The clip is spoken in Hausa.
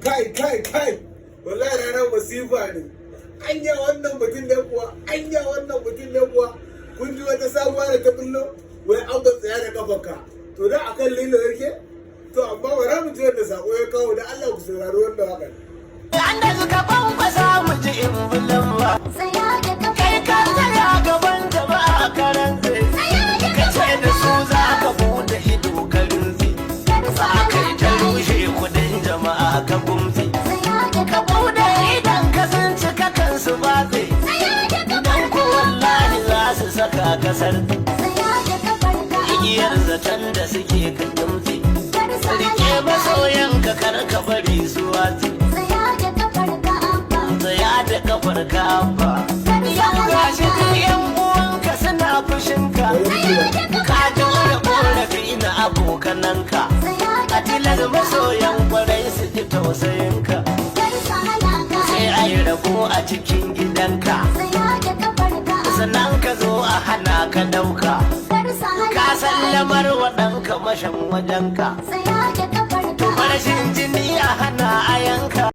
Kai, kai, kai, wallahi ranar masifa ne. Anya wannan mutum ne kuwa? Anya wannan mutum ne kuwa? Kun ji wata sabuwa da ta bullo wai an ba tsaya da kafarka. To da akan lilo yake. To amma bara mu ji wanda sako ya kawo. Da Allah ku saurari wannan waƙar. Anda suka kwankwasa mu ji in bulan ba. Tsaya da Kai ka kafarka. Tsaya gaban jama'a karan Tsaya da ka ce da su kafarka. Za ka bude ido ka rinzi. Kar su Ba kai ta hana ka. Rushe kudin jama'a ka gumzi. Tsaya da Ka bude kafarka. Idan ka sun cika kansu batse. Tsaya da Dan ku kafarka. Wallahi za su saka kasar. Tsaya da kafarka. Igiyar zaton da suke ka gumzi. Kar su Rike hana ka. Masoyan ka kar ka bari su watsi. Tsaya da kafarka, Abba. Tsaya da kafar ka, Abba. Kar su Yau hana gashi ka. Duk yan uwanka suna fushinka. Tsaya da Ka kafarka. jure korafi na abokananka. Tsaya da A tilas kafarka. Masoyan kwarai su ji tausayinka. Kar su hana ka. Sai a yi rabo a cikin gidanka. Tsaya da kafarka. Sannan ka zo a hana ka dauka. Kar su hana Ka ka. Sallamar wa ɗanka mashan wajenka. Tsaya da kafarka. Farashin jini a hana a yanka.